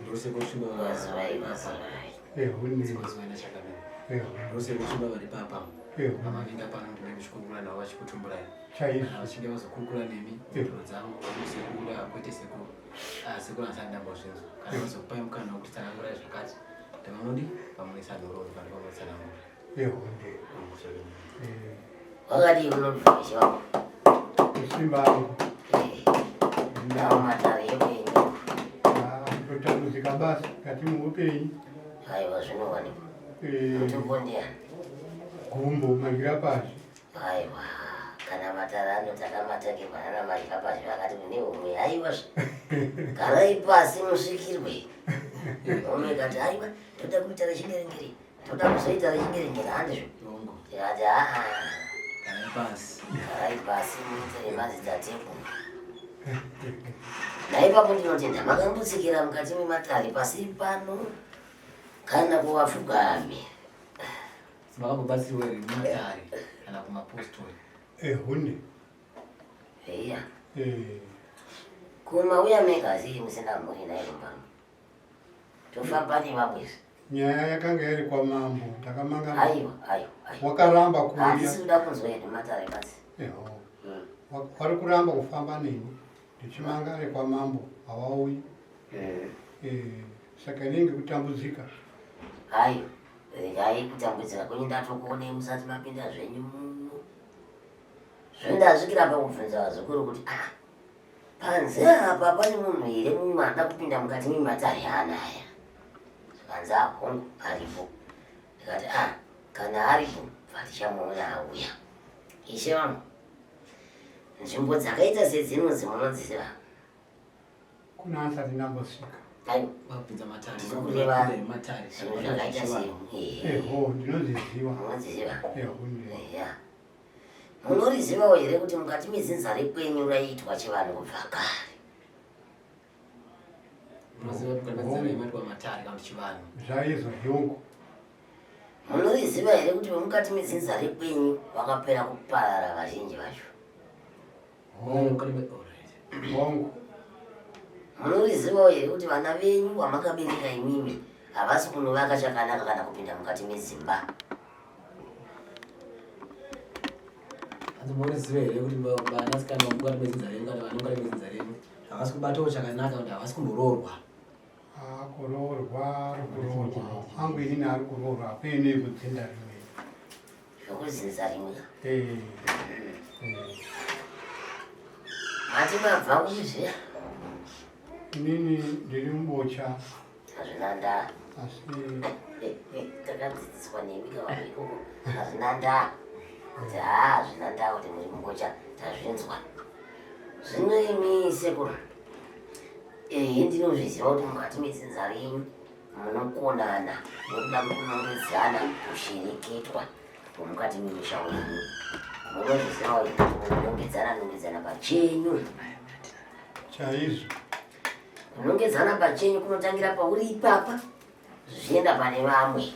Ndosekushumba vari papa vamavinga pano ndine kuchikurukura navo vachikutumburai kana vachinge vazokurukura nemi mhinduro dzangu vanosekura kwete sekuru ah, sekuru handisati ndambozvinzwa kana vazokupai mukana wekuti tsanangurai zvakati ndavanodi vamunoisa nhoroondo pane pamunotsanangura Wakadii unobva ishe wangu? Simba angu. Ndawo matare yekwenyu. Kutambudzika basi kati muupenyu. Aiwa zvinowanikwa. Mutupo ndiani? Gumbo madyira pasi. Aiwa kana matare anoti akamatakirwa nana madyira pasi vakati kune homwe aiwa garai pasi musvikirwe. Homwe ikati aiwa toda kuita rechingeringeri. Toda kuzoita rechingeringeri handizvo? Tikati haa. Garai pasi. Garai pasi muite remadzitateguru. Naipapo ndinotenda makambotsikira mukati mematare pasi pano kana kuvapfugami. Makambobatsirwa here mumatare kana kumapostori? Ehune. Eya. Eh. Kumauya mega sei musina mhuri nhai kumba? Tofamba nevamwe izvi. Nyaya yakanga iri kwamambo ndakamanga. Aiwa, aiwa, aiwa. Wakaramba kuuya. Handisi kuda kunzwa hedu matare basi. Eho. Wari kuramba kufamba neni ndichimanga ari kwamambo hawauyi. Eh, saka inenge kutambudzika. Aiwa, regai kutambudzika kwenyu ndatokuonei musati mapinda zvenyu muno. Zvino ndasvikira pakubvunza vazukuru kuti ah, Panze apa pane munhu here mumwe anoda kupinda mukati mematare anaya? Zvikanzi hongu aripo. Ndikati ah, kana aripo bva tichamuona auya. Ishe vangu, nzvimbo dzakaita sedzinodzi munodziziva? Kuna asati ndambosvika. Aiwa, Vapinza matare. Ndiri kureva matare. zvinhu zvakaita se Eho, ndinozviziva. munodziziva? Eho, ndi. Eya. Munorizivawo here kuti mukati medzinza rekwenyu raiitwa chivanhu kubva kare? Munoziva kuti kana imatwa matare kana kuti chivanhu. Zvaizwa hongu. Munoriziva here kuti vemukati medzinza rekwenyu vakapera kuparara vazhinji vacho? Hongu. Hongu. Munorizivawo here kuti vana venyu vamakabereka imimi havasi kunovaka chakanaka kana kupinda mukati medzimba? Hanzi munoriziva here kuti vanasikana vamukati medzinza renyu kana vana mukati medzinza renyu havasi kubatawo chakanaka kuti havasi kumboroorwa. Ah, kuroorwa, ari kuroorwa. Angu inini ari kuroorwa, hakuenei kudzinda rimwe. Zvekudzinza rimwe. Eh. Eh. Mati mabva kupi zviya? Inini ndiri mubocha. Hazvina ndaa. Asi Takadzidziswa nemi kavanhu ikoko. Hazvina ndaa. Kuti haa hazvina ndaa kuti muri mubocha tazvinzwa. Zvino imi sekuru. Ehe ndinozviziva kuti mukati medzinza renyu munokonana nekuda kwekunongedzana kushereketwa kwemukati memusha wenyu. Munozviziva kuti munonongedzana nongedzana pachenyu. Chaizvo. Kunongedzana pachenyu kunotangira pauri ipapa zvichienda pane vamwe.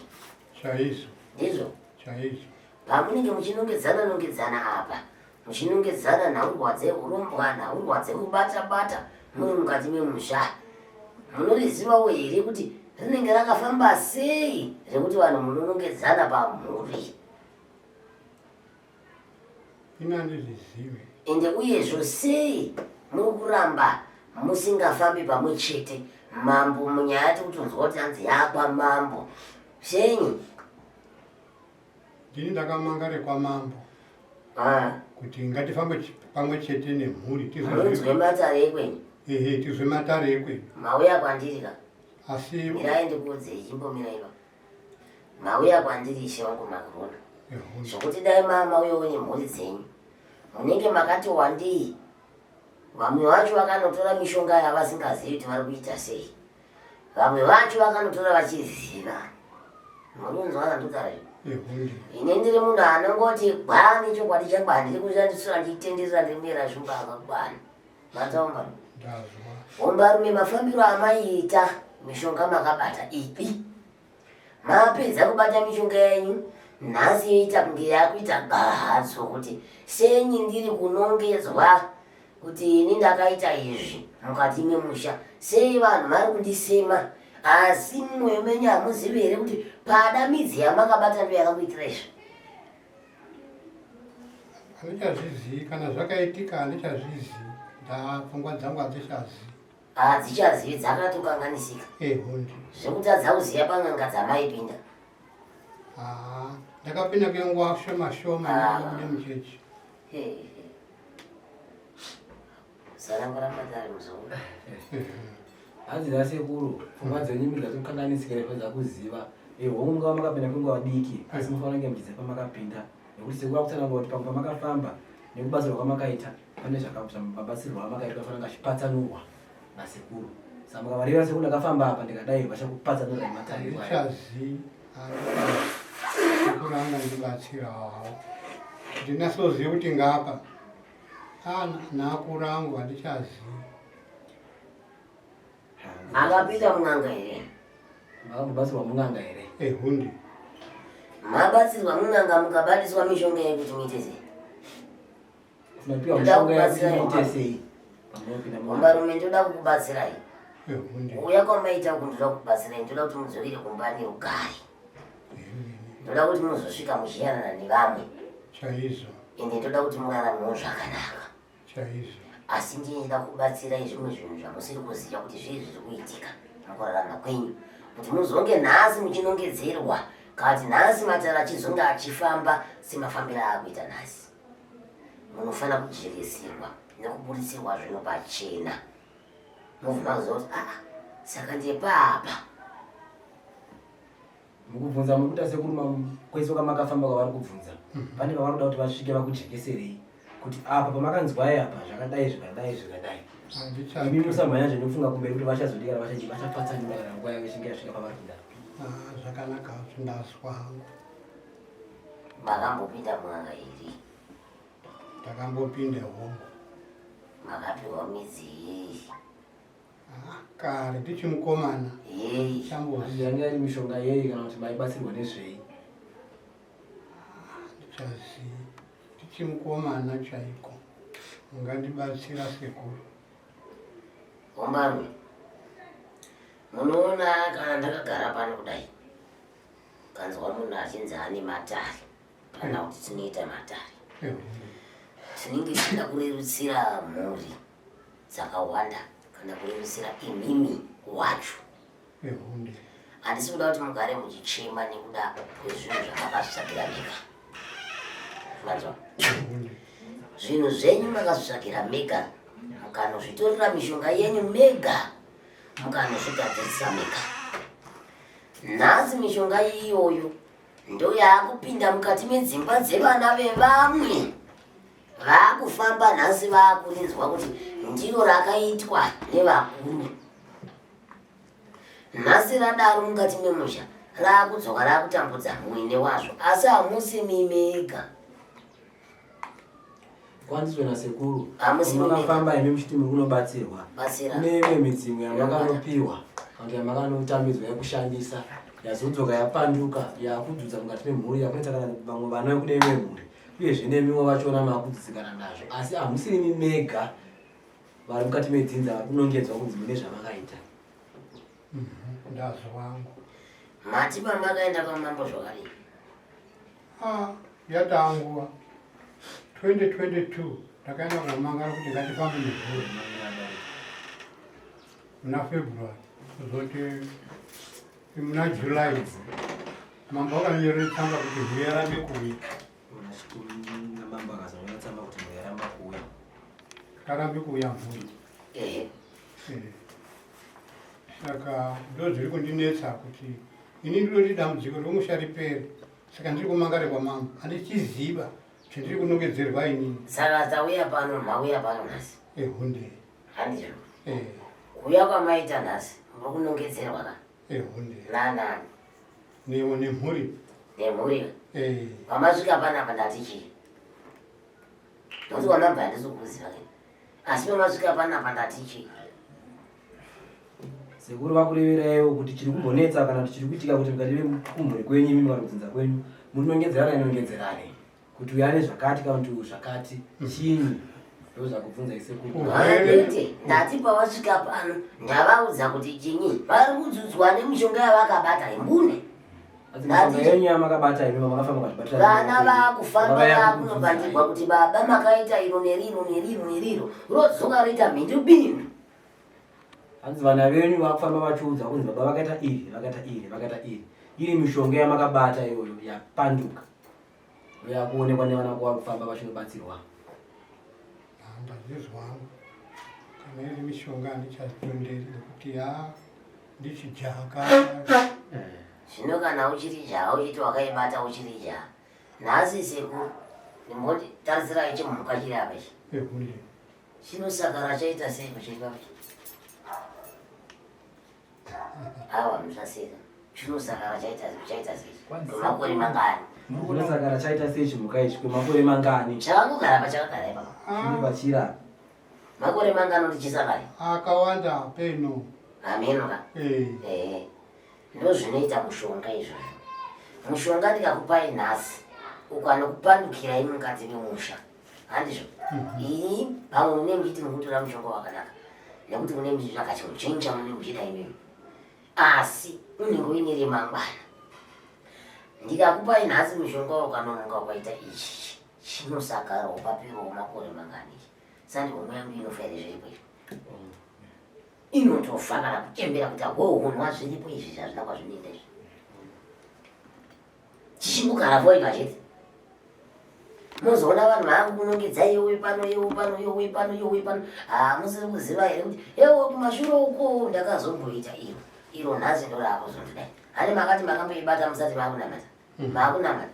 Chaizvo. Ndizvo? Chaizvo. Pamunenge muchinongedzana nongedzana apa, muchinongedzana nhaurwa dzehurombwa, nhaurwa dzekubata bata muri mukati memusha. Munorizivawo here kuti rinenge rakafamba sei rekuti vanhu munonongedzana pamhuri? Ini handizvizive. Ende uyezvo sei muri kuramba musingafambi pamwe chete? Mambo munyaya tikutonzwa kuti hanzi yakwa mambo. Senyi? Ndini ndakamanga rekwamambo. Ah. Kuti ngatifambe pamwe chete nemhuri tizwe matare ekwenyu. Ehe, tizwe matare ekwenyu. Mauya kwandiri ka. Asi mirai ndikuudzei, chimbomirai pa. Mauya kwandiri ishe wangu Makurona. Zvokuti dai mauyawo nemhuri dzenyu. Munenge makati wandei. Vamwe vacho vakanotora mishonga yavasingazivi kuti vari kuita sei. Vamwe vacho vakanotora vachiziva. Munonzwa zvandikutaura izvi? Ini ndiri munhu anongoti gwani chokwadi changu handiri kushandisira ndichitenderera ndiri muyera shumba akakwana. Mataumba. Hombarume mafambiro amaiita mishonga makabata ipi? Mapedza kubata mishonga yenyu nhasi yoita kunge yakuita gahadzo kuti senyi ndiri kunongedzwa. kuti ini ndakaita izvi mukati memusha sei vanhu vari kundisema asi mumwoyo menyu hamuzivi here kuti pada midzi yamakabata ndo yakakuitira izvi Handichazvizii kana zvakaitika handichazvizii ndapfungwa dzangu hadzichazii hadzichazivi dzakatokanganisika ehundi zvekutadza kuziva pan'anga dzamaipinda haa ndakapinda kwenguva shoma shoma Ah. ndakabuda muchechi sarangoramba tari muzukuru Hanzi nasekuru, pfungwa dzenyu imi dzatokanganisika nekutadza kuziva. Eh, hongu mungava makapinda kwenguva diki, asi mufanira kunge muchiziva pamakapinda. Nekuti sekuru vakutsanangura kuti pamwe pamakafamba nekubatsirwa kwamakaita, pane mabatsirwo amakaitwa afanira kunge achipatsanurwa nasekuru. Saka mukavareva sekuru ndakafamba apa ndikadai, vachakupatsanurai matariro aya. Handichazii sekuru angandibatsirawo ndinasozive kuti ngapa Ah, naakuru angu handichazii Akapinda mun'anga here? Makambobatsirwa mun'anga here? Ehundi. Mabatsirwa mun'anga mukabatiswa mishonga yekuti muite sei? Mapiwa mishonga yekuti muite sei? Pamunopinda mun'anga. Hombarume ndoda kukubatsirai. Ehundi. Kuuya kwamaita uku ndoda kukubatsirai, ndoda kuti mudzokere kumba nerugare. Ndoda kuti muzosvika muchiyanana nevamwe. Chaizvo. Ende ndoda kuti muraramewo zvakanaka. Chaizvo. Asi ndinoda kubatsirai zvimwe zvinhu zvamusiri kuziva kuti zvii zviri kuitika mukurarama kwenyu kuti muzonge nhasi muchinongedzerwa kana kuti nhasi matare achizonge achifamba semafambiro aakuita nhasi. Munofanira kujekeserwa nekuburitsirwa zvinhu pachena mobva maziva kuti aa saka ndepapa. Mukubvunza muri kuita sekuru kwese kwamakafamba kwavari kubvunza pane pavari kuda kuti vasvike vakujekeserei kuti apa pamakanzwai apa zvakadai zvikadai zvikadai imi musamhanya zvinofunga kumberi kuti vachazodii kana vachadii vachapatsanura kana nguva yavo ichinge yasvika pavari kuda. Ah, zvakanaka ndazwa hangu. Makambopinda mun'anga here? Ndakambopinda hongu. Makapiwa midzi yei? Ah, kare ndichimukomana. Yei? Chambozi. Yanga iri mishonga yei kana kuti maibatsirwa nezvei? Ndichaziva. Ndichimukomana chaiko. Ungandibatsira sekuru. Hombarume, munoona kana ndakagara pano kudai, kanzwa munhu achinzi ane matare kana kuti tinoita matare, tinenge tichida kurerutsira mhuri dzakawanda kana kurerutsira imimi wacho. Handisi kuda kuti mugare muchichema nekuda kwezvinhu zvamakazvitsvagira mega. Manzwa? Zvinhu zvenyu makazvitsvagira mega, mukanozvitorera mishonga yenyu mega, mukanozvigadzirisa mega. Nhasi mishonga iyoyo ndoyaakupinda mukati medzimba dzevana vevamwe vaakufamba nhasi vaakurinzwa kuti ndiro rakaitwa nevakuru. Nhasi radaro mukati memusha raakudzoka raakutambudza muine wazvo asi hamusi mimega. Kwanzizwe nasekuru Hamusi mimega. makafamba imi muchiti muri kunobatsirwa Batsira. kune imwe midzimu yamakanopiwa kana kuti yamakanotambidzwa yekushandisa yazodzoka yapanduka yakudzudza mukati memhuri yakunetsa kana vamwe vana vekune imwe mhuri uyezve nemiwo vachona makudzidzikana nazvo asi hamusiri imi mega vari mukati medzinza vari kunongedzwa kunzi mune zvamakaita. Ndazvo wangu. Mati pamakaenda kwamambo zvakadii? Ah, yatanguva 2022 ndakaenda kwamangara kuti ngatifambe nemhuri muna February kuzoti muna July mambo akanyorera tsamba kuti mhuri yarambe kuuya. Mambo akazonyora tsamba kuti mhuri yaramba kuuya. Yarambe kuuya mhuri. Ehe. Saka ndozviri kundinetsa kuti ini ndinoti dambudziko romusha ripere saka ndiri kumangare kwamambo handichiziva chandiri kunongedzerwa inini. Saka tauya pano mauya pano nhasi. Ehunde. Handizvo. Eh. Kuuya kwamaita nhasi muri kunongedzerwa ka? Ehunde. Nanani? Newo nemhuri. Nemhuri. Eh. Pamasvika panapa ndati chii? Nokuti kwamabva handisi kukuziva ke. Asi pamasvika panapa ndati chii? Sekuru vakureveraiwo kuti chiri kumbonetsa kana kuti chiri kuitika kuti mukati mekumhuri kwenyu imi kana kudzinza kwenyu munongedzerana inongedzerane kuti uyu ane zvakati kana kuti uyu zvakati chinyi. Ndozvakubvunzai sekuru. Kwete, ndati pavasvika pano ndavaudza kuti chinyi vari kudzudzwa nemishonga yavakabata imbune. Vana vakufamba vakunopandirwa kuti baba makaita iro neriro neriro neriro rodzoka roita mhindupindu. Hanzi vana venyu vakufamba vachiudza kunzi baba vakaita iri vakaita iri vakaita iri iri mishonga yamakabata iyoyo yapanduka yakuonekwa nevana vako vari kufamba vachinobatsirwa. Ndazvizwa hangu kana iri mishonga handichazitonderi nekuti ya ndichijaha ka Zvino kana uchiri jaha uchiti wakaibata uchiri jaha nhasi sekuru ndimboti tarisirai chimhuka chiri apa ichi ehunde chinosakara chaita sei kuchiri papa awa musaseka chinosakara chaita chaita sei kwemakore mangani Chinosakara chaita sei chimhuka ichi kwemakore mangani chakangogara pachakagara ipapo chine pachira makore mangani kuti chisakare akawanda peno hameno ka Eh, ehe ndozvinoita mushonga izvozvo mushonga ndikakupai nhasi ukanokupandukirai mukati memusha handizvo ini pamwe mune muchiti mukutora mushonga wakanaka nekuti mune muchitsvaka chinhu chenyu chamune muchida imimi asi unenge uine remangwana ndikakupai nhasi mushonga ukanomuka ukaita ichi chinosakara ukapirawo makore mangani ichi sandi homwe yangu inofa here zviripo izvi inotofa kana kuchembera kuti hohonwa zviripo izvi zvazvina kwazvinoenda izvi chichingogara forever chete mozoona vanhu vakunongedza iwe pano iwe pano iwe pano iwe pano hamusiri kuziva here kuti ewe kumashure uko ndakazomboita iro iro nhasi ndo raakuzondidai hani makati makamboibata musati makunamata makunamata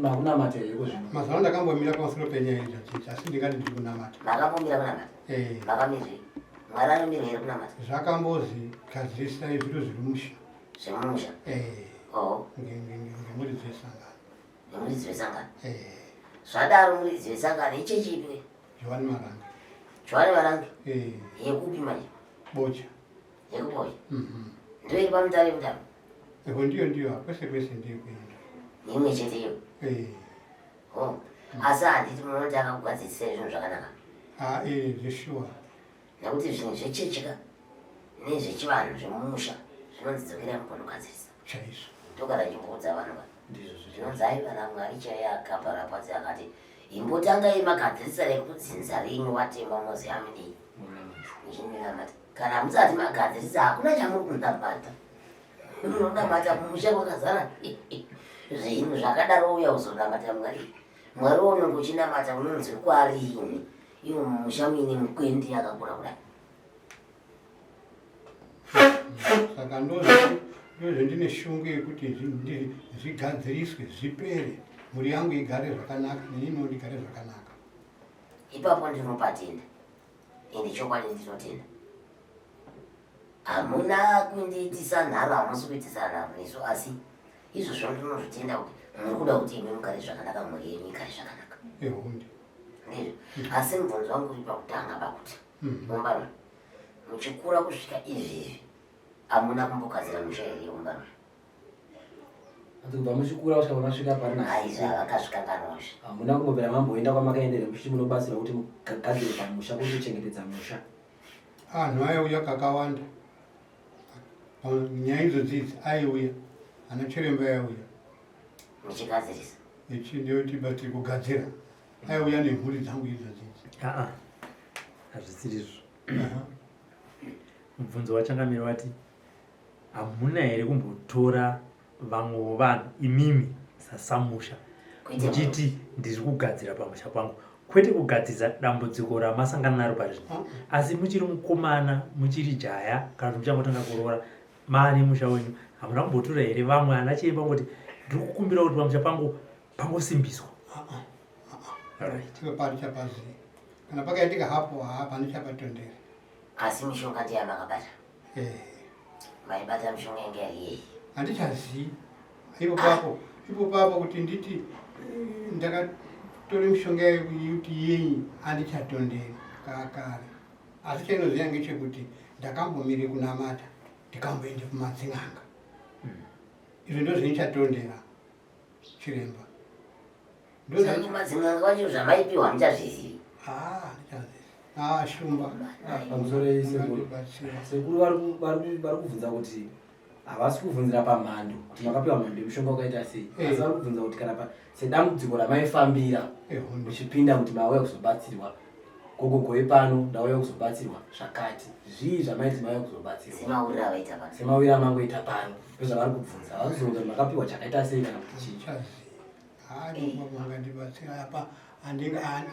makunamata here kozvino mazuva ndakambomira pamusoro penyaya idzodzidzi asi ndingati ndiri kunamata makambomira kunamata Eh, makamirei mwari anomirwa here kunamata zvakambozi gadzirisai zviro zviri musha zvemumusha Eh, oo ngemuridzi wesangano nemuridzi wesangano Eh, zvadaro muridzi wesangano ichechipi Johani Marange johani marange Eh, yekupi manje bocha yekubocha Mhm. ndoiri pamutare kutamba Eho ndiyo ndiyo kwese kwese ndiyo kuenda neimwe chete iyo Eh, oh asi handiti munoti akakugadzirisai zvinhu zvakanaka ah, eh, zveshuwa nekuti zvinhu zvechechika nezvechivanhu zvemumusha zvinonzi dzokerai mugonogadzirisa chaizvo ndogara ndichimboudza vanhu va ndizvo zvo zvinonzi aiva namwari chaiye akaparapatsi akati imbotangai magadzirisa rekudzinza renyu watema mozi amidii muchinamata kana musati magadzirisa hakuna chamuri kunamata munonamata mumusha kwakazara zvinhu zvakadaro uya uzonamata mwari mwari unonge uchinamata unonzi kwarini iwo mumusha muine mukwendi yakakura kudai saka ndozvendine shungu yekuti zvigadziriswe zvipere mhuri yangu igare zvakanaka neniniwo ndigare zvakanaka ipapo ndinopatenda ende chokwadi ndinotenda hamuna kundiitisa nharo hamusi kuitisa nharo nesu asi izvozvo ndinozvitenda kuti muri kuda kuti imi mugare zvakanaka mhuri yenyu igare zvakanaka ehunde ndizvo asi mubvunzo wangu uri pakutanga pakuti mumbano muchikura kusvika izvizvi hamuna kumbogadzira musha here mumbano hanzi kubva muchikura kusvika pamasvika pari aizvi havakazvikanganwazve hamuna kumbobvira mamboenda kwamakaendera muchiti munobatsirwa kuti mugadzire pamusha kuti kuchengetedza musha anhu aiuya kakawanda nyaya idzodzi idzi aiuya ana chiremba aiuya muchigadzirisa ndeyoti kugadzira aiuya nemhuri dzangu idzodzi idzi aa hazvisirizvo mubvunzo wachangamire wati hamuna here kumbotora vamwewo vanhu imimi sasamusha Kuite muchiti ndiri kugadzira pamusha pangu kwete kugadzirisa dambudziko ramasangana naro pari zvino asi muchiri mukomana muchiri jaya kana kuti muchangotanga kuroora maane musha wenyu hamuna kumbotora here vamwe ana chiremba ngoti ndiri kukumbira kuti pamusha pangu pangosimbiswa Alright. ivo pari chapazivi kana pakaitika hapo haa pane chapatondera asi mishonga ndiyamakabata Eh, maibata mishonga yange yari yei handichazivi ipo papo ipo papo kuti nditi ndakatore mishonga yekuti yenyi handichatonderi kakare asi chainoziva ngechekuti ndakambomire kunamata ndikamboende kumadzin'anga izvo ndo zvinichatondera chiremba. Saka kumadzin'anga kwacho zvamaipiwa hamuchazvizivi. Ah, handichazivi. Ah, shumba. Pamusoro ei sekuru. Sekuru vari kubvunza kuti havasi kubvunzira pamhando kuti makapiwa mhando yemushonga wakaita sei eh. asi vari kubvunza kuti kana sedambudziko ramaifambira eh, muchipinda kuti mauya kuzobatsirwa gogogoe pano ndauya kuzobatsirwa zvakati zvii zvamaiti mauya kuzobatsirwa semawira amangoita pano ndozvavari kubvunza havasi kuzobvunza kuti makapiwa chakaita sei kana kuti chii Mangandibatsira apa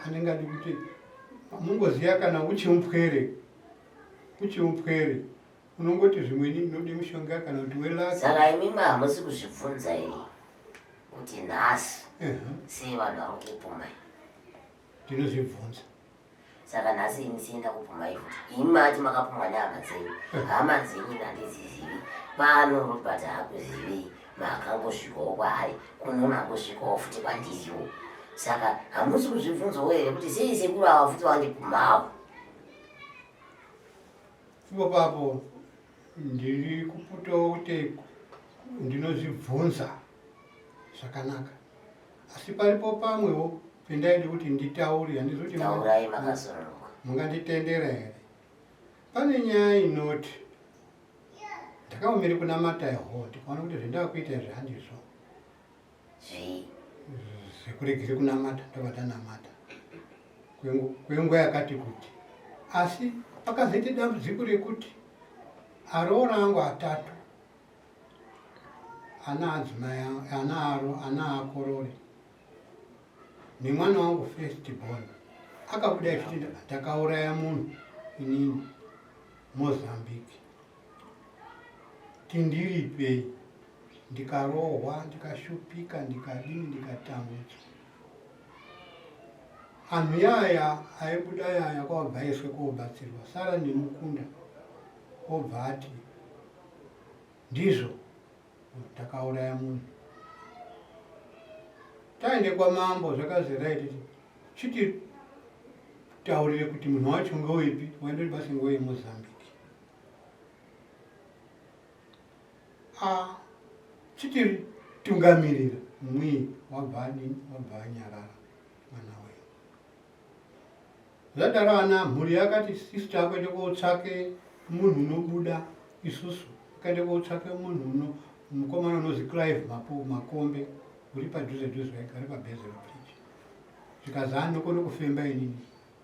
handingadi kuti mungoziva kana uchiupwere uchiupwere unongoti zvimweni ndinode mushonga kana kuti welaka. Saka imimi hamusi kuzvibvunza here kuti nhasi sei vanhu vari kupumai? Ndinozvibvunza. Saka nhasi ini sei ndakupumai futi? Imi mati makapumwa nehama dzenyu, hama dzenyu ini handidzizivi. Pano Robert haakuzivi, makangosvikawo kwaari, kuno mangosvikawo futi kwandiriwo. Saka hamusi kuzvibvunzawo here kuti sei sekuru ava futi vandipumawo? Ipo papo ndiri kuputawo kuti ndinozvibvunza zvakanaka asi paripo pamwewo pendaida kuti nditaure handizi kuti taurai makasununguka munganditendera here pane nyaya inoti ndakaomere kunamata ho ndikaona kuti zvendakuita izvi handizvo Zvii? Zvekuregere kunamata ndobva ndanamata kwenguva yakati kuti asi pakazoita dambudziko rekuti aroora angu atatu ana adzimai ana aro ana akorore nemwana wangu first born akabuda achiti ndakauraya munhu inini Mozambique tindiripei ndikarohwa ndikashupika ndikadini ndikatambudzwa anhu yaya aibuda yaya kwabva aiswe kobatsirwa sara nemukunda obva ati ndizvo ndakauraya munhu taende kwamambo zvakazi right chiti taurire kuti munhu wacho ngewepi waendoti basi ngewemozambique Ah, chiti tungamirira mwii wabva adini wabva anyarara mwana wenyu zvadaro ana mhuri yakati sister akuende kotsvake munhu unobuda isusu akaende kotsvake munhu uno mukomana unozi Clive Mapu Makombe uri padhuze dhuze waigara pabezero bridge zvikazi andokone kufemba inini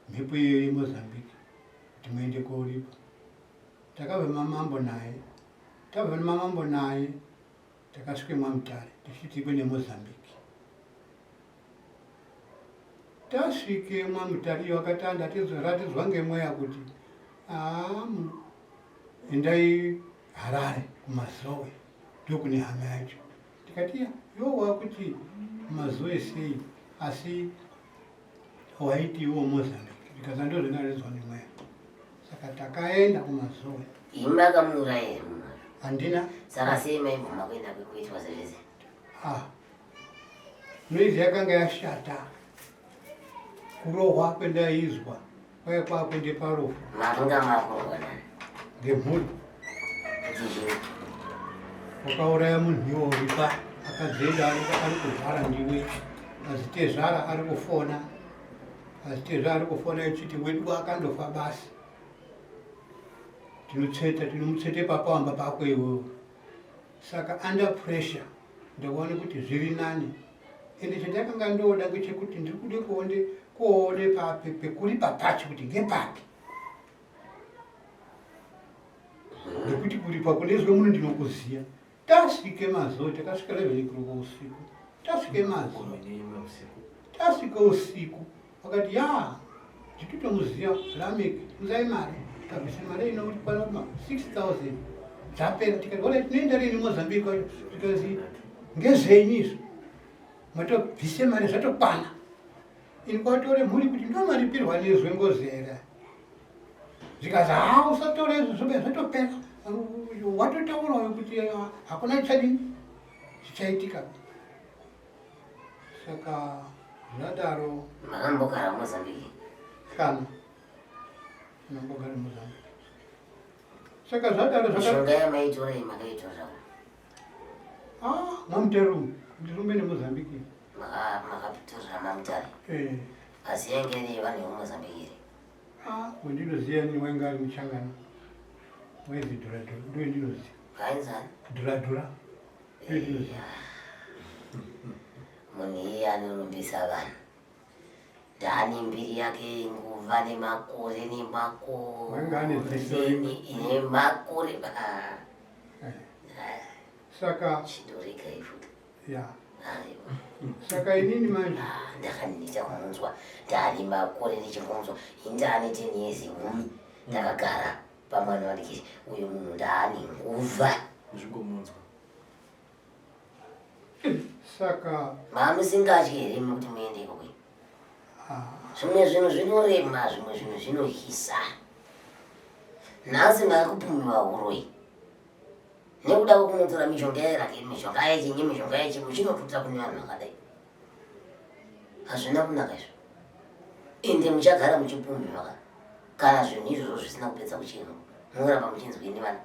mhepo iyoyo yeMozambique kuti muende koripa Takabva mamambo naye tabva nemamambo naye takasvike mwamutare tichiti tikwe nemozambique tasvike mwamutare iyo akati andaratidzwa ngemweya kuti aa endai harare kumazowe ndokune hama yacho tikati ya iwo wakuti mazowe sei asi waiti iwo Mozambique ndikaza ndozvinaredzwa nemweya saka takaenda kumazowe. Imi makamuuraya here munhu wacho? Handina. Saka sei maibvuma kuenda kwekuitwa sezvese? Ah, noise yakanga yashata kurohwa kwendaizwa kwaiva kwakuende parufu. Makanga makurohwa nani? Ngemhuri. Wakauraya munhu iwo uripa akadzenda ari kurwara ndiwe azitezvara ari kufona azitezvara ari kufona echiti wedu akandofa basi tinotsveta tinomutsvete papawamba pako iwewe saka under pressure ndakaona kuti zviri nani ende chandakanga ndoda ngechekuti ndiri kude kuonde kuone pape pekuripa pacho kuti ngepapi nekuti kuripa kunezwe muno ndinokuziya tasvike mazuva takasvika 11 o'clock usiku tasvike mazuva tasvike usiku vakati ya nditotomuziva lamik unzai mari tikabvisa mari inokwana kuma 6000 dzapera tikati ona tinoenda rini mozambique kwacho tikazi ngezvenyu izvo matobvise mari zvatokwana ini kwatore mhuri kuti ndomaripirwa nezwe ngozi here zvikazi haa usatore izvo zvobe zvatopera watotaurawo kuti ah, hakuna chichadini chichaitika saka zvadaro makambogara mozambique kana nambogara mozambique saka zvadaro mishonga yamaitora iyi makaitora ah, mamuteru ndirumbe nemozambique. Makatorera mamutare eh. Asi yainge iri yevanhu vekumozambique here? Ah, wendinoziva ni wainge ari muchangana waizi dhuradhura, ndoendinoziva. Kainzani? Dhuradhura ndoendinoziva. Munhu iye anorombesa vanhu, ndaane mbiri yake nguva nemakore Wainge ane ziso rimwe. Nemakore. Eh. Saka chindorega ifuta. Ya, saka inini manje Ah, ndakaneta kumunzwa, ndaane makore ndichimunzwa. Ini ndaane 10 years gumi ndakagara pamwana wadikiri uyu munhu, ndaane nguva Ndichingomunzwa. Saka Mamusingatyi here imi kuti muende ikoko? Ah. Zvimwe zvinhu zvinorema, zvimwe zvinhu zvinohisa. Nhasi makupumiwa uroyi nekuda kwekunotora mishonga yerake, mishonga yechinyi, mishonga yechi, muchinoputa kune vanhu vakadai. Hazvina kunaka izvo, ende muchagara muchipumiwa ka kana zvinhu izvozvo zvisina kupedza kuchena. Munoramba muchinzwi nevana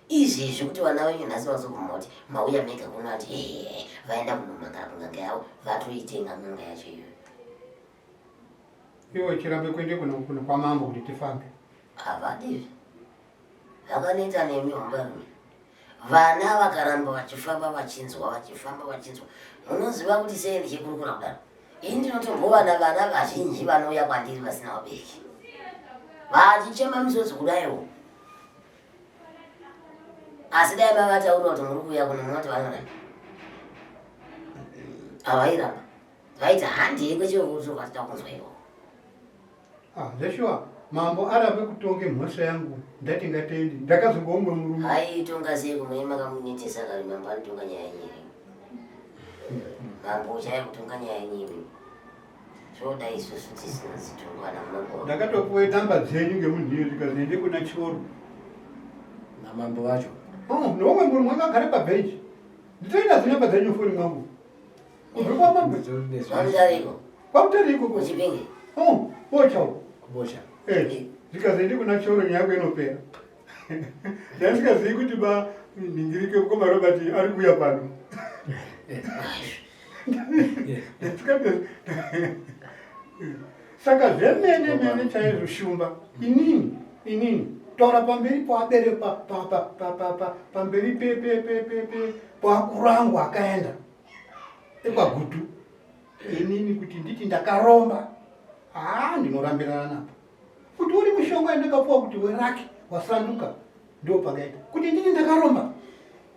izvezvi kuti vana venyu nhasi vazobvuma kuti mauya mega kuno, ati ehe, vaenda kunomangara kun'anga yavo, vatoitenga n'anga yacho iyoyo. Iwe chirambe kuende kuno kwamambo kuti tifambe. Havadizve, vakaneta nemi hombarume. Vana vakaramba vachifamba vachinzwa, vachifamba vachinzwa. Munoziva kuti sei ndichikurukura kudaro? Ini ndinotombovana vana vazhinji vanouya kwandiri vasina vabereki, vachichema misodzi kudaiwo. Asi dai mavataurira kuti muri kuuya kuno, munoti vanoramba? Havairamba, vaiti handei kwechiokuti tida kunzwa ikoko. Ah, zveshuwa mambo arambe kutonge mhosva yangu, ndati ngatendi ndakazonga umwe murume. Aitonga sei kumwe makamunetesa kare? Mambo anotonga nyaya nyere? Mambo uchaya kutonga nyaya nyimi, zvoda isusu tisina zitongwa namambo. Ndakatopuwe namba dzenyu ngemunhu iyo, zvikazi ende kuna Choro. Namambo vacho. Oh, neumwe murume wakagara pabhenji, nditoinadzo namba dzenyu foni mwangu kubve kwamambo. Mamutariko? Kwamutare ikoko. Kuchipinge? Oh, bocha uko. Kubocha. Eh, zvikazi ende kuna Choro, nyaya yako inopera. Ndasikazivi kuti ba ningirike mukoma Robert ari kuuya pano. Saka zvemene mene chaizvo shumba, inini taura pamberi poabere pamberi poakuru angu akaenda ekwaGutu, inini kuti nditi ndakaromba, haa, ndinorambirana napo. Kuti uri mushonga yandakapuwa kuti werake wasanduka, ndo pakaita kuti ndini ndakaromba.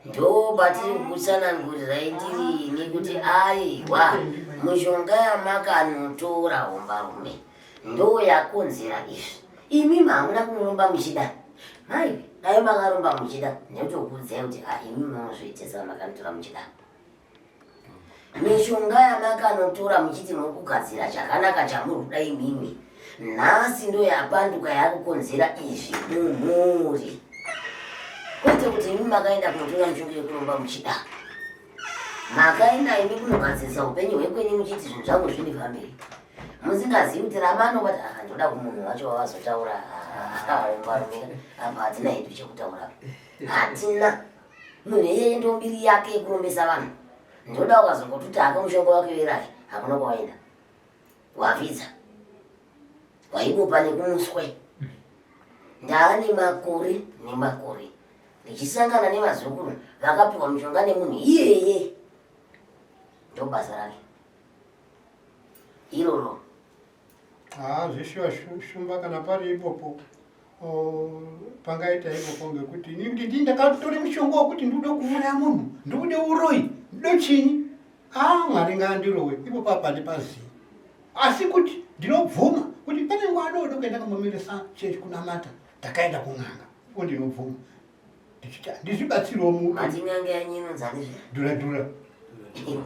Ndo patiri kutsanangurirai ndirini kuti aiwa, mishonga yamakanotora hombarume ndo yakonzera izvi. Imi hamuna kunoromba muchida mai, dai makaromba muchida ndinotokuudzai kuti a imi munozviitisa, makanotora muchida. Mishonga yamakanotora muchiti muri kugadzira chakanaka chamuri kuda imimi, nhasi ndo yapanduka yakukonzera izvi mumhuri, kwete kuti imi makaenda kunotora mishonga yekuromba muchida. Makaenda imi kunogadzirisa upenyu hwekwenyu muchiti zvinhu zvangu zvindifambire, musingazivi kuti ramanobata. Ah, ndoda kumunhu wacho wavazotaura hombarume apa, hatina hedu chekutaura, hatina munhu iyeye, ndo mbiri yake yekurombesa vanhu. Ndoda ukazongotuti hako mushonga wake weraki, hakuna kwawaenda, wavhidza waibopa nekumuswe. Ndaane makore nemakore ndichisangana nevazukuru vakapiwa mushonga nemunhu iyeye, ndo basa rake iroro. Haa, zveshuwa shumba, kana pari ipopo pangaita ipopo, ngekuti ini kuti ndii ndakatore mushonga wekuti ndikude kuuraya munhu, ndikude uroyi, ndikude chinyi, a Mwari ngaandirowe ipopo apa ndipazivi. Asi kuti ndinobvuma kuti pane nguva dodoko yandakambomirisa chechi kunamata, ndakaenda kun'anga ipo, ndinobvuma ndichiti ndizvibatsirewo mu Mati n'anga yanyu inonzani zve? Dhura dhura.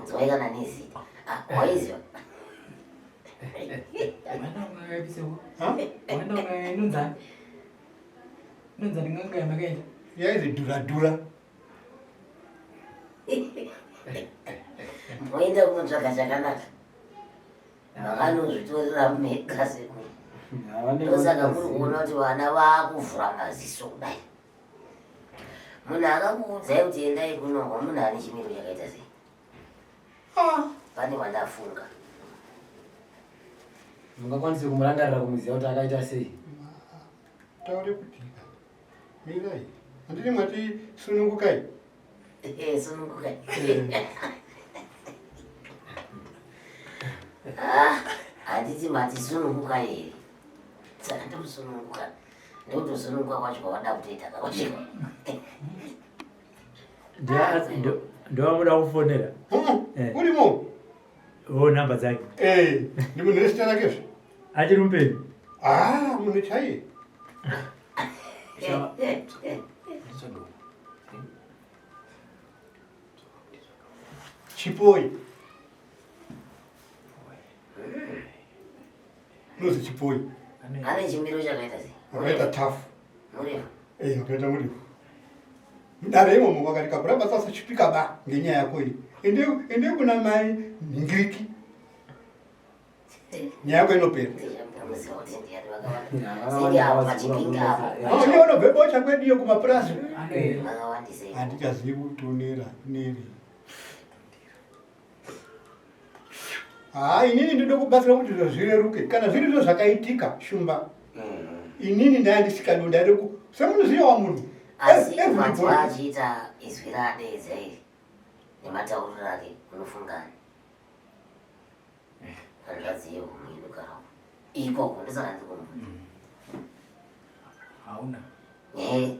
Nzwai kana nezita. Ah, waiziva? Waenda kun'anga ipi seko? Ha? Waenda kun'anga inonzani? Inonzani n'anga yamakaenda? Yaizi dhura dhura. Moenda kunotsvaga chakanaka, makanozvitorera mega sekuru. Ndosaka muri kuona kuti vana vaakuvhura maziso kudai. Munhu akakuudzai kuti endai kunohwa, munhu ane chimiro chakaita sei? Ah. Pane wandafunga. Mungakwanise kumurangarira kumuziva kuti akaita sei? Taure kuti mirai. Handiti mwati sunungukai? Eh, sunungukai. Ah, handiti mati sunungukai here? Saka ndokusununguka. Ndokutosununguka kwacho kwawada kutoita kakwacho. Ndovamuda kufonera. Eh. Urimo? Vo namba dzake. Eh, ndi munhu nezita rake zve. Achiri mupenyu? Ah, munhu chaiye. Chipoi. Unozi chipoi. Ane chimiro chakaita sei? Wakaita tafu. Murefu. Eh, wakaita murefu. Mudare imomo wakati kakuramba sasa chipika ba ngenyaya yako iyi. Ende ende kuna mai Ngiriki. Nyaya yako inopera. Ndiye unobve bocha kwedu iyo kumapurazi. Handichazivi kuti unera neri. Haa inini ndinoda kubatsira kuti zviro zvireruke. Kana zviri izvo zvakaitika shumba. Inini ndaya ndisikadi ndaida ku semunoziva wamunhu. Asi ukanzwa achiita izwi raadeedza iri nematauriro ake unofungani? Hanzvadzi yehomwe inogara ikoko ndosaka ndiri kumubvunza. Hauna. Eh.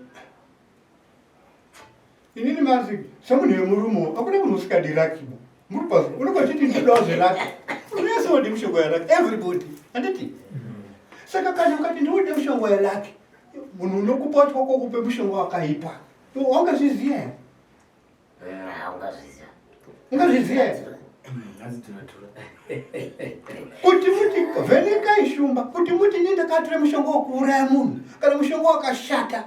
Inini mazi semunhu wemurume hakuna munhu usikadi raki muri pasi unenge uchiti ndinodawo zveraki unese wode mishonga yeraki everybody handiti saka kana ukati ndiwode mishonga yeraki munhu unokupa wacho wakokupe mushonga wakaipa wangazviziva here Haungazviziva. Ungazviziva here? Kuti muti vhenekai shumba kuti muti ini ndakatora mushonga wekuuraya munhu kana mushonga wakashata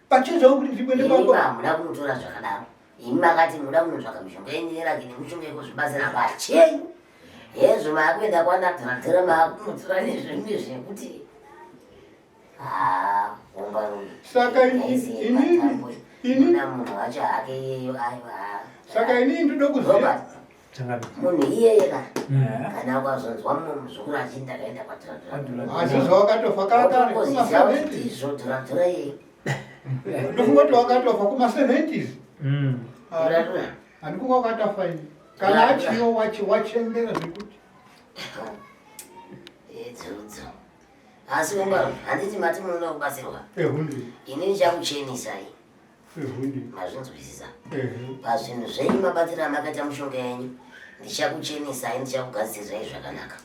pachezvavo kuti ndikuende Imi hamuna kunotora zvakadaro. Imi makati munoda kunotsvaka mishonga yenyu yeraki nemishonga yekuzvibatsira pachenyu. Hezvo maakuenda kwana Dhura maakunotora nezvimwe zvekuti ah, Saka ini ini munhu wacho hake iyeyo aiwa. Saka ini ndinoda kuziva munhu iyeye ka kana ukazonzwa mumwe muzukuru achiti ndakaenda kwadhuradhura asi zvawakatofa kare kuma-70s izvo dhuradhura iyeyo ndofunga kuti wakatofa kuma-70s handikunga wakatofa ini kana achiyo wachembera zvekuti idzodzo asi ungaro handiti mati munoda kubatsirwa ini ndichakuchenesai Mazvinzwisisa? Pazvinhu zvenyu mabatiro amakaita mushonga yenyu ndichakuchenesai ndichakugadzirirai zvakanaka.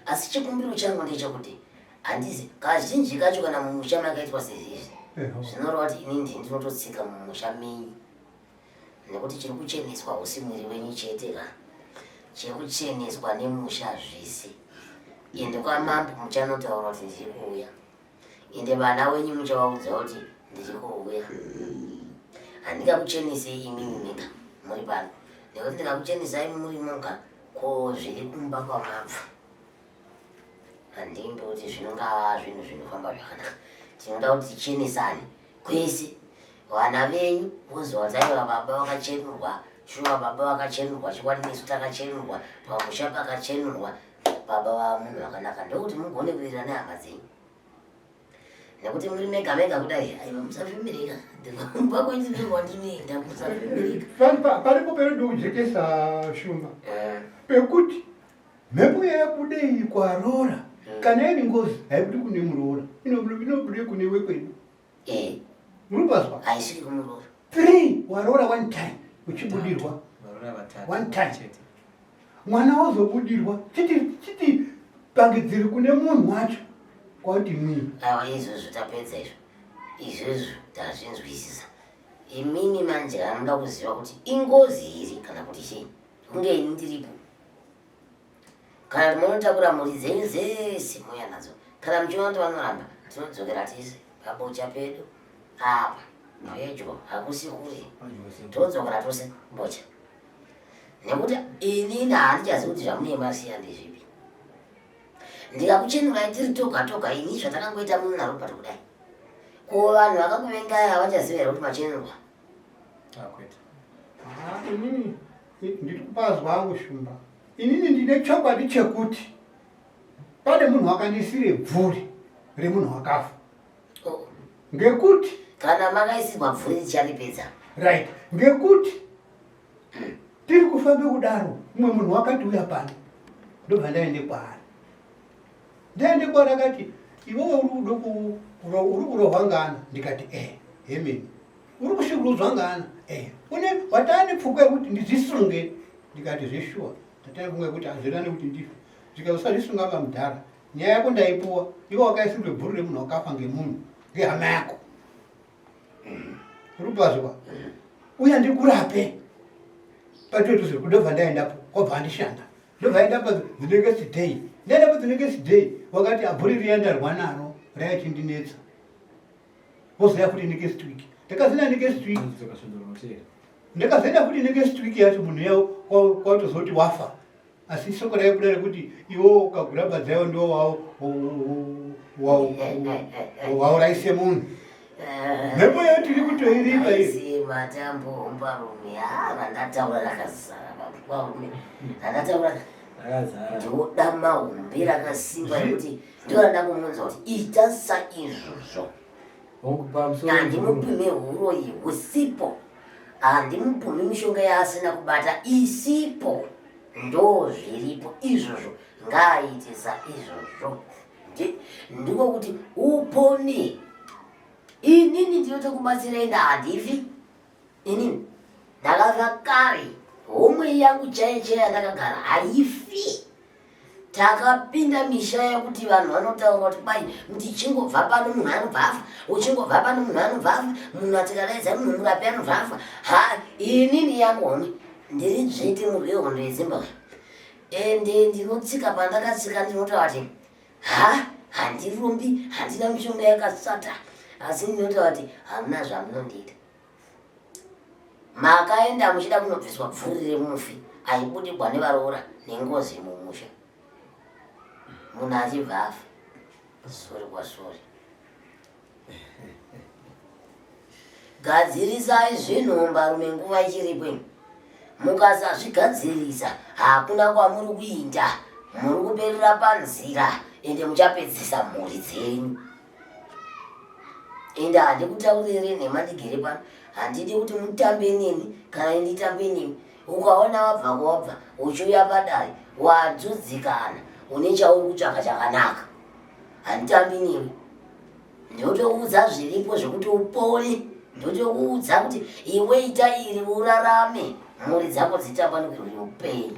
Asi chikumbiro changu ndechekuti handizi kazhinji kacho kana mumusha makaitwa sezvizvi zvinoreva kuti ini ndini ndinototsika mumusha menyu nekuti chiri kucheneswa hausi mwiri wenyu chete ka chiri kucheneswa nemusha zvese ende kwamambo muchanotaura kuti ndiri kuuya Ende vana wenyu muchavaudza kuti ndiri kuuya. Handingakuchenesei imimi mega muri pano nekuti ndikakuchenesai muri moga ko zviri kumba kwamabva handimbi kuti zvinongava zvinhu zvinofamba zvakanaka. Tinoda kuti tichenesane kwese vana venyu voziva kuti aiwa baba vakachenurwa shuwa baba vakachenurwa chokwadi nesu takachenurwa pamusha pakachenurwa Baba vava munhu wakanaka ndokuti mugone kuwirirana nehama dzenyu nekuti muri mega mega kudai aiwa musafemereka ndikumba kwenyu ndiko kwandinoenda musafemereka Paripo peredo kujekesa shumba eh. pekuti mhepo yayabuda iyi kwaroora eh. kana iri ngozi haibudi kune muroora inobude kune wekwedu eh. Muripazwa haisviki kumuroora three waroora one time uchibudirwa one time mwana wazobudirwa chiti chiti pangidziri kune munhu wacho kwauti mwii aiwa izvozvo tapedza izvo izvozvo tazvinzwisisa imimi manje anoda kuziva kuti ingozi iri kana kuti chii kunge ini ndiripo kana munotakura mhuri dzenyu dzese mouya nadzo kana muchiona kuti vanoramba tinodzokera tese pabocha pedu apa pedyo hakusi kure todzokera tose bocha nekuti inini handichazivi kuti zvamunenge masiya ndezvipi ndikakuchenurai tiri toga toga ini zvatakangoita muno narobert kudai ko vanhu vakakuvengai havachaziva here kuti machenurwa ah, ah, inini Ndiri kupazwa hangu Shumba. Inini ndine chokwadi chekuti pane munhu wakandisire bvuri remunhu wakafa. Oh. Ngekuti kana makaisirwa bvuri richaripedza. Right. Ngekuti tiri kufamba kudaro mumwe munhu wakati uya pano ndobva ndaende kwaari. Ndaende kwaari akati iwewe uri kuda uri kurohwa ngana ndikati eh hemeni. Uri kushungurudzwa ngana eh une watane pfungwa yekuti ndidzisunge ndikati zveshuwa ndatane pfungwa yekuti hazvirane kuti ndife zvikazi usazvisunga pamudhara nyaya yako ndaipuwa iwe wakaisirwe bhuru remunhu wakafa ngemunhu ngehama yako rupazwa uya ndikurape patoituzve kudobva ndaendapo kwabva andishanda ndobva aendapo the next day ndaendapo the next day wakati abhuri riya ndarwa naro raichindinetsa vozoya futi next week ndakazoenda next week ndakazoenda futi next week yacho munhu yawo kwatozoti wafa asi soko raibuda rekuti iwo ukagura badza iwo ndiwo wauraise munhu mhepo yayo tiri kutoiripa iyi matambo hombarume randataura rakazara varume randataura ndoda mahombe rakasimba rekuti ndorada kumunza kuti ita saizvozvo handimupime huroyi husipo handimupumi mishonga yaasina kubata isipo ndo zviripo izvozvo ngaaite saizvozvo ndiko kuti upone inini ndinotokubatsirai ndahandifi inini ndakafa kare homwe yangu chaiyo chaiyo yandakagara haifi Takapinda misha yekuti vanhu vanotaura kuti kwai ndichingobva pano munhu anobva afa, uchingobva pano munhu anobva afa, munhu atikadaidza munhu murapi anobva afa. Ha, inini yangu homwe ndiri dzvete murwi wehondo yeZimbabwe ende ndinotsika pandakatsika ndinotaura kuti ha handirombi handina mishonga yakasata asi ndinotaura kuti hamuna zvamunondiita. Makaenda muchida kunobviswa bvuri remufi aibudigwa nevaroora nengozi mumusha. Munhu achibva afa. Sori kwasori. Gadzirisai zvinhu mbarume nguva ichiripo imi. Mukasazvigadzirisa hakuna kwamuri kuinda. Muri kuperera panzira ende muchapedzisa mhuri dzenyu. Ende handikutaurire nhema ndigere pano, handidi kuti mutambe neni kana nditambe nemi. Ukaona wabva kwawabva uchiuya padare wadzudzikana, une chauri kutsvaka chakanaka. Handitambi newe, ndotokuudza zviripo zvekuti upone, ndotokuudza kuti iwe ita iri urarame, mhuri dzako dzitambanukirwe neupenyu.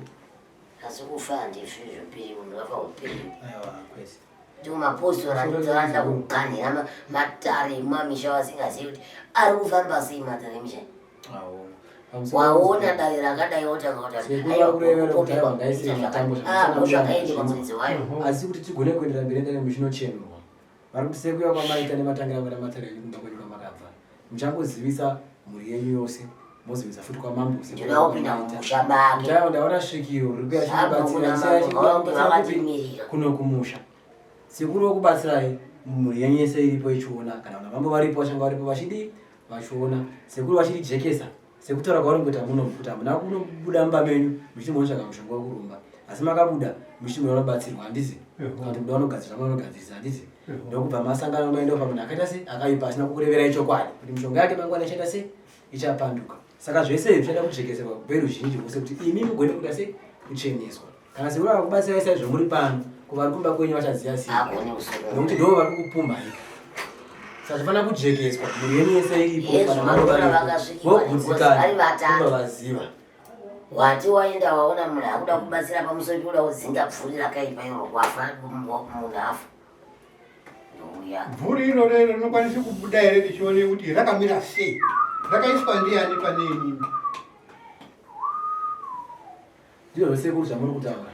Asi kufa handifi zveupenyu, munhu akafa upenyu. Aiwa, kwese. Ndiwo mapostori anotoda kuganhira matare emumamisha vasingazivi kuti ari kufamba sei matare emisha. Waona dare rakadai wotanga kutazvakaendekwa muridzi wayo. Asi kuti tigone kuendera mberi endere muchinochenurwa. Vari kuti sekuya kwamaita nematangira amwe matare enyu kumba kwenyu kwamakabva. Muchangozivisa mhuri yenyu yose mozivisa futi kwamambo Ndinoda kupinda mumusha make. Ndaona svikiro riri kuya chibatsira kuno kumusha. Sekuru vokubatsirai mhuri yenyu yese iripo ichiona kana vana mambo varipo vachanga varipo vachidii vachiona sekuru vachirijekesa sekutaura kwauri kuita muno kuti hamuna kunobuda mumba menyu muchiti munotsvaga mushonga wekuromba asi makabuda muchiti munoda kubatsirwa handizi kana kuti muda unogadzirisa munogadzirisa handizi ndokubva masangano maenda pamunhu akaita se akaipa asina kukureverai chokwadi kuti mishonga yake mangwana ichaita se ichapanduka saka zvese izvi zvichada kujekeserwa kweruzhinji rwose kuti imi mugone kuita se kucheneswa kana sekuru akakubatsirai saizvo muri pano ko vari kumba kwenyu vachaziva sei nekuti ndo vari kukupumhaika saka zvofanira kujekeswa mhuri yenyu yese iripo kana vogutsikana vaziva wati waenda waona munhu akuda kubatsira pamusoro pekuda kudzinga pfuri rakaipa iro wafa munhu afa Bvuri iroro iro rinokwanisa kubuda here tichione kuti rakamira sei rakaiswa ndiani pane inini Ndizvo sekuru zvamuri kutaura.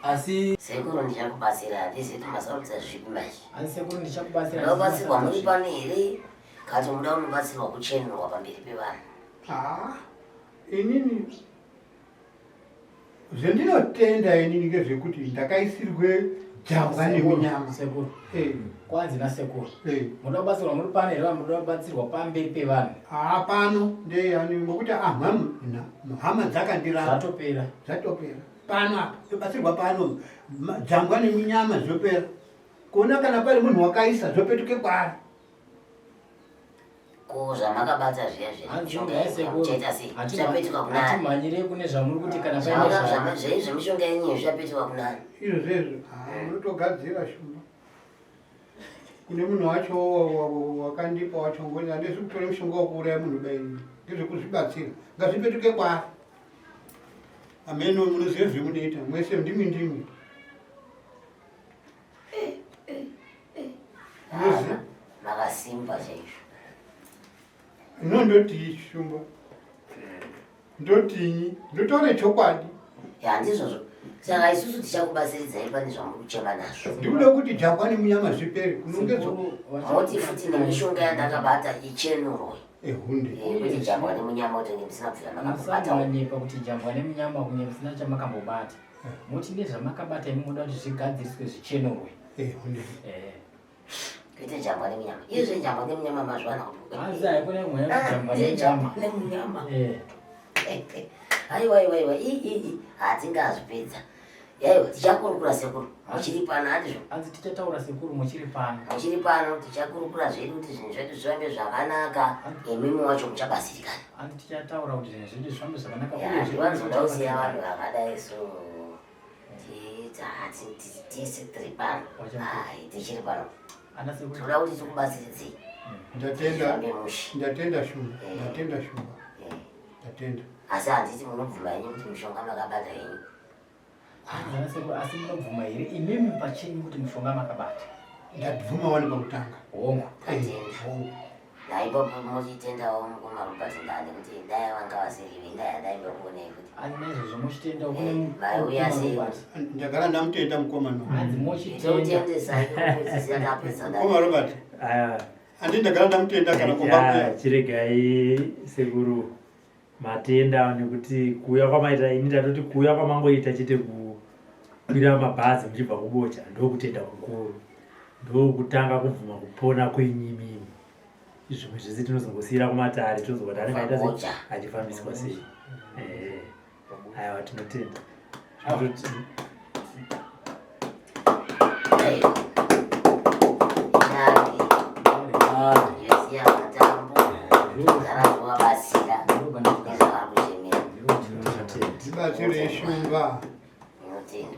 Asi sekuru ndichakubatsira handisi kuti masarudza zvipi manje. Asi sekuru ndichakubatsira. Unobatsirwa muri pano here? Kati muda unobatsirwa kuchenurwa pamberi pevanhu. Ah, inini zvendinotenda inini ngezvekuti ndakaisirwe Jambwa nemunyama. Sekuru. Eh. Kwanzi nasekuru. Eh. Munoda kubatsirwa muri pano here munoda kubatsirwa pamberi pevanhu? Ah pano ndeyani ngokuti hama dzakandiramba. Zvatopera. Zvatopera. Pano apa tobatsirwa pano jambwa nemunyama zvopera. Kuona kana pari munhu wakaisa zvopetuke kwaari. Ko zvamakabata zviya zviya sei? Zvichapetuka kunani? Hatimhanyirei kune zvamuri kuti kana paine zvama zvei zvemishonga yenyu zvichapetuka kunani? Izvo zvezvo munotogadzira shumba. Kune munhu wacho wakandipa wacho ngoni handisi kutora mushonga wekuuraya munhu dai ngezvekuzvibatsira ngazvipetuke kwaari. Ameno munoziva zvemunoita mwese ndimi ndimi. Makasimba chaizvo. No ndotii shumba. Ndotinyi? Ndotore chokwadi. Ya ndizvozvo. Saka isusu tichakubatsiridzai pane zvamuri kuchema nazvo. Ndikuda kuti jambwa nemunyama zvipere. Kunongedzo. Moti futi nemishonga yandakabata ichenurwe. Ehunde. Kuti jambwa nemunyama kuti musina kubvira makambobata. Musanganyepa kuti jambwa nemunyama kunge musina chamakambobata. Moti nezvamakabata imi munoda kuti zvigadziriswe zvichenurwe. Eh. Kuite jambwa nemunyama. Iyo zvejambwa nemunyama mazviwana kuti. Hanzi haikona mweya kuti jambwa nemunyama. Nemunyama. Eh. Aiwa aiwa aiwa i i i hatingazvipedza. Yaiwa tichakurukura sekuru. Muchiri pano handizvo? Hanzi tichataura sekuru muchiri pano. Muchiri pano tichakurukura zvedu kuti zvinhu zvedu zvifambe zvakanaka. Imimi wacho muchabatsirikana. Hanzi tichataura kuti zvinhu zvedu zvifambe zvakanaka. Ya, ndivanzoda kusiya vanhu vakadai so. Tese tiri pano. Ai, tichiri pano. Tinoda kuti tikubatsiridzei. Ndatenda. Ndatenda shumba. Ndatenda shumba. Ndatenda. Asi handiti munobvuma henyu kuti mishonga makabata henyu. Asi munobvuma here imimi pachenyu kuti mishonga makabata? Ndabvuma wani pakutanga. Hongu. Hongu. Naipapo muchitendawo mukoma Robert Ndani kuti dai vanga vasiri dai handaimbokuonei futi. Asi naizvozvo muchitenda kune Vaiuya sei? Ndagara ndamutenda mukoma no. Hanzi mochitenda. Totendesai kupedzisira tapedza. Mukoma Robert. Handi ndagara ndamutenda kana kumba kuya. Chiregai sekuru matenda nekuti kuuya kwamaita ini ndatoti kuuya kwamangoita chete kukwira mabhazi muchibva kubocha ndokutenda kukuru ndokutanga kubvuma kupona kwenyu imimi zvimwe zvese tinozongosiyira kumatare tozwa kuti anenge aita sei achifambiswa sei. Aiwa tinotenda. Ndibatsirei shumba.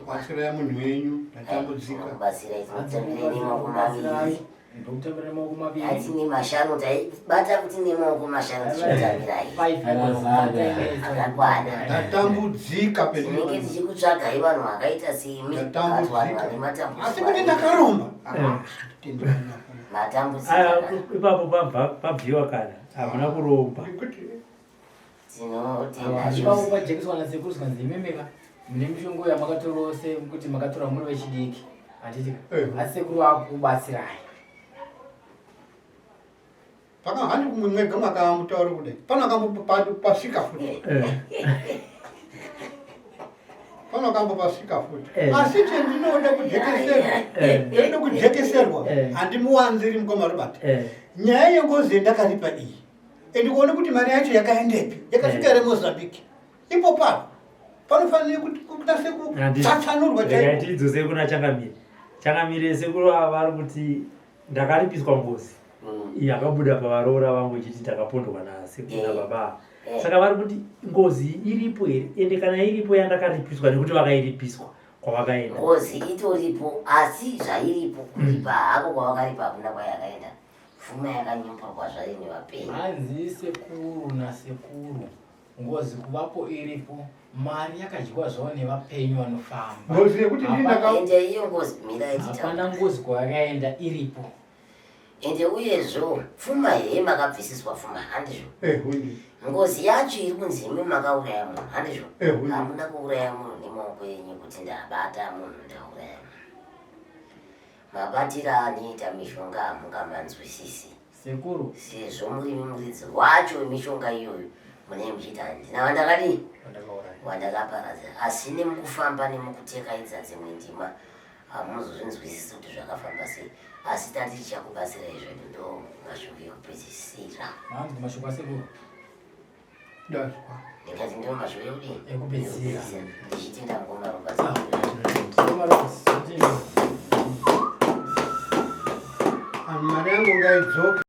Batsirai munhu wenyu ndatambudzika. Batsirai tinotambira nemaoko maviri. Ndokutambira nemaoko maviri. Ati nemashanu taibata kuti nemaoko mashanu tichitambirai. Akakwana. Ndatambudzika Tinenge tichikutsvagai vanhu vakaita semi. Ndatambudzika. Vane matambudziko. Asi kuti ndakaromba. Matambudziko. Ipapo pabviwa kana hamuna kuromba. Tinotenda Ipapo pajekeswa nasekuru zvikanzi imimika mune mishongo yamakatora sekuti makatora muri vechidiki. Handiti asi sekuru vakubatsirai. Paka handi kumwe mwega makamutaura kudai. Pano akambopasvika futi. Pano akambopasvika futi. Asi chendinoda kujekeserwa. Ndinoda kujekeserwa. Handimuwanziri mukoma Robert. Nyaya yengozi yandakaripa iyi. Ende kuona kuti mari yacho yakaendepi. Yakasvika here Mozambique. Ipo pano. Panofanira kuti kunase kutsatsanurwa chaiko. Tidzose kuna Changamire. Changamire sekuru ava vari kuti ndakaripiswa ngozi yakabuda pavaroora vangu ichiti ndakapondwa nasekuru nababa. Saka vari kuti ngozi iripo here? Ende kana iripo yandakaripiswa nekuti vakairipiswa kwavakaenda. Ngozi itoripo asi zvairipo kuripa hako kwavakaripa hakuna kwayakaenda. Pfuma yakanyimburwa zvayo nevapenyu. Hanzi sekuru nasekuru ngozi kuvapo iripo mari yakadyiwa zvavo nevapenyu vanofamba. Ngozi yekuti ndini ndaka Ende iyo ngozi mira ichita. Hapana ngozi kwayakaenda iripo. Ende uyezvo pfuma here makabvisiswa pfuma handizvo? Hundi. Ngozi yacho iri kunzi imi makauraya munhu handizvo? Hundi. Hamuna kuuraya munhu nemaoko enyu kuti ndabata munhu ndauraya munhu. Mabatiro anoita mishonga hamungamanzwisisi. Sekuru. Sezvo muri muridzi wacho wemishonga iyoyo munenge muchiita handina wandakadii wandakaparadza asi nemukufamba nemukutekaidza dzimwe ndima Hamuzozvinzwisisi kuti zvakafamba sei, asi tati tichakubatsirai zvedu. Ndo mashoko ekupedzisira. Manzwa mashoko asekuru? Ndazwa. Ndikati ndo mashoko ekudii? Ekupedzisira. Ndichitenda mukoma Robert. Mukoma Robert, tinotenda. Anhu mari yangu ngaidzoke.